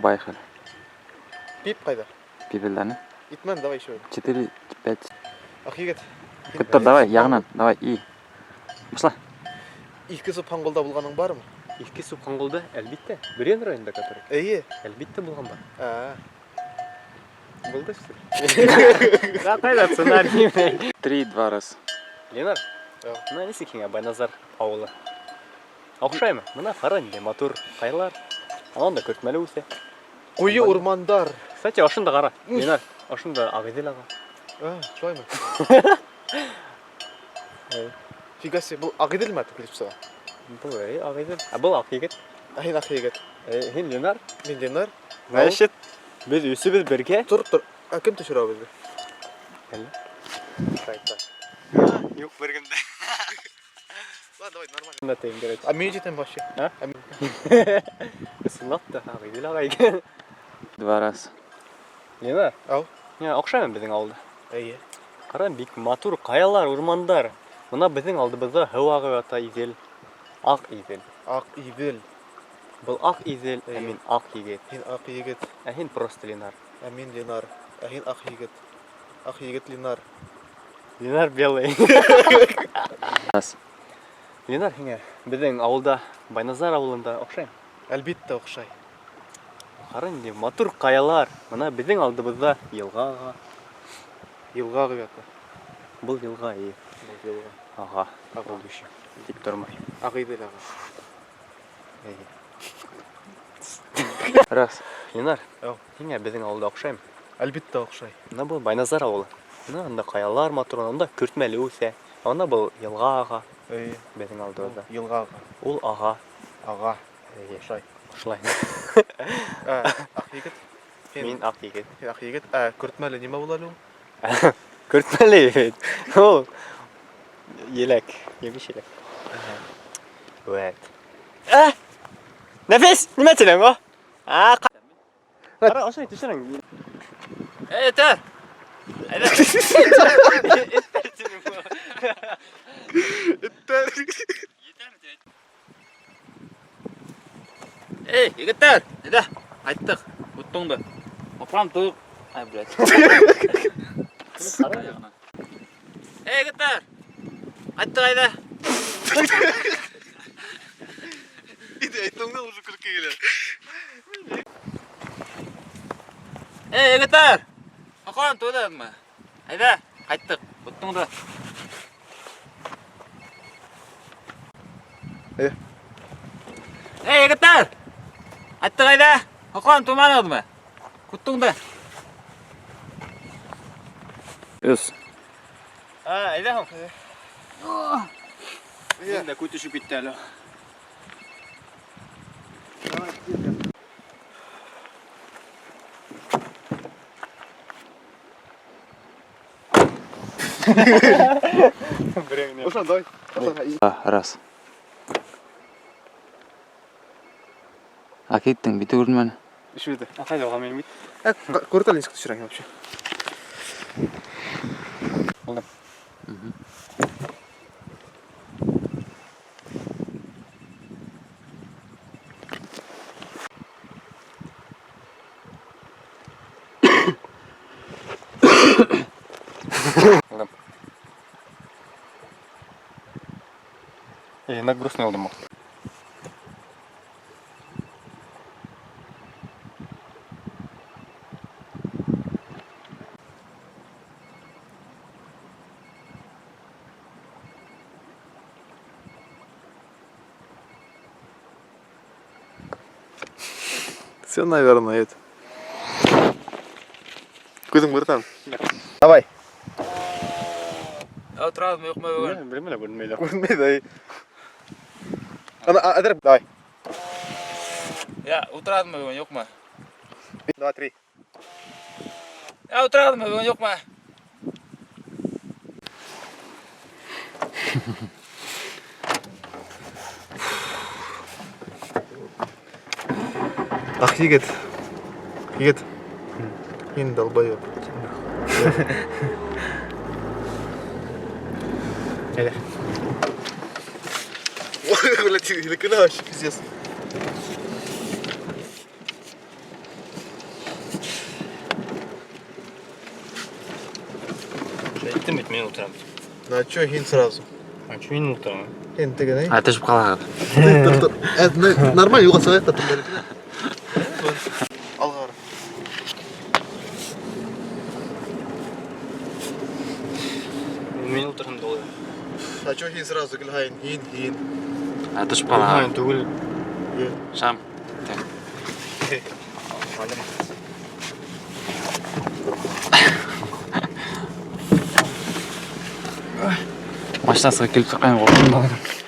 Поехали. Пип ҡайҙа? Пипелдәне. Итмән, давай еще. 4, 5. Ах, егет. Көт тор, давай, яғынан, давай, и. Башла. Иҫке Субханҡолда булғаның бармы? Иҫке Субханҡолда, әлбиттә. Бөрйән районында, который. Эйе. Әлбиттә булған бар. Ә, Булды что ли? Да, ҡайҙа сценарий? 3, 2, раз. Ленар, Ә. бына нисек һиңә Байназар ауылы? Оҡшаймы? Бына ҡара ниндәй матур ҡаялар. Анан да көртмәле үҫә. Ҡуйы урмандар. Кстати, ошонда ҡара. Ленар, ошонда Ағиҙел аға. А, шулаймы? Эйе. Фига себе, был Ағиҙелме тип килеп сыға? Был эй, Ағиҙел. Ә был Аҡ егет. Ә һин Аҡ егет. Һин Ленар. Мин Ленар. Значит, беҙ өсөбөҙ бергә. Тор, тор. Ә кем төшөрә беҙҙе? Әллә? Шайтан. Юҡ, бер кем дә. Ладно, давай, нормально. Бында тейем, короче. А мин етәм вообще. А? Ә мин- Ысынлап та Ағиҙел аға икән. 2, раз. Ленар. Ау. Һиңә оҡшаймы беҙҙең ауылда? Эйе. Ҡара, бик матур ҡаялар, урмандар. Бына беҙҙең алдыбыҙҙа һыу ағып ята, Иҙел. Аҡ Иҙел. Аҡ Иҙел. Был Аҡ Иҙел, ә Эйе. мин Аҡ егет. Һин Аҡ егет. Ә һин просто Ленар. Ә мин Ленар. Ә һин Аҡ егет. Аҡ егет Ленар. Ленар белый. Раз. Ленар, һиңә беҙҙең ауылда, Байназар ауылында оҡшаймы? Әлбиттә оҡшай. Ҡара, ниндәй матур ҡаялар. Бына беҙҙең алдыбыҙҙа йылға аға. Йылға ағып ята. Был йылға, эйе. Был йылға. Аға. Аға. Ул еще. Тик тормай. Ағиҙел аға. Эйе. Раз. Ленар, Ау. һиңә беҙҙең ауылда оҡшаймы? Әлбиттә оҡшай. Бына был Байназар ауылы. Бына анда ҡаялар матур, анда көртмәле үҫә. Анда был йылға аға Эйе. беҙҙең алдыбыҙҙа. Йылға аға. Ул аға. Аға. Эйе. Оҡшай. Ошолай. Ә, Аҡ егет. Һин, Мин Аҡ егет. һин Аҡ егет. Ә, көртмәле нимә була әле ул? Көртмәле бит. Ул еләк, емеш еләк. Вәт. Ә! Нәфис, нимә теләң о? А, ҡара, ошолай төшөрәң. Эй, Этер! Эттәр. Эй, егеттәр! Әйҙә, ҡайттыҡ. Оттоңдо. Оҡрам туйыҡ. Ай, блядь. Эй, егеттәр! Ҡайттыҡ, әйҙә. Иде, әйтеүеңдән уже көлкө килә. Эй, егеттәр! Оҡрам туйҙыңмы? Әйҙә, ҡайттыҡ. Оттоңдо. Әйҙә. Эй, егеттәр! Ҡайттыҡ, әйҙә. Оҡрам туйманығыҙмы? Көттөңдө. Өс. А, әйҙә һуң. Мин дә күт төшөп китте әле. Берең Ошан, давай. Ошан, Раз. А киттең, бите күренмәне. Ишмәйҙе. А ҡайҙа булған минең бит? Ә, күрҙе нисек төшөрәң вообще? Булды. Булды. Эй, на грустный булдым. Все, наверное, это. Күҙең бер Давай. Ултырабыҙмы, юҡмы бөгөн? Белмәй лә, күренмәй лә. Күренмәй ҙә. Ана, әҙер, давай. Я, ултырабыҙмы бөгөн, юҡмы? Два, три. Я, ултырабыҙмы бөгөн, юҡмы? Ах, егет. Егет. Һин долбоеб. Әйҙә. Ой, блядь, һинекенә вообще пиздец. Әйттем бит, мин ултырам. На чё һин сразу? А чё мин ултырам? Һин теге ни? А төшөп ҡалағыҙ. Тор, тор. Ә, нормально юлға сығайыҡ та тыңдар. Алға ҡара. Мин ултырһам да була. А чё һин сразу гел һайын? Һин, һин. А төшөп ҡалағыҙ. Түгел. Шам. Машина сығып килеп сыҡҡан ҡурҡтым.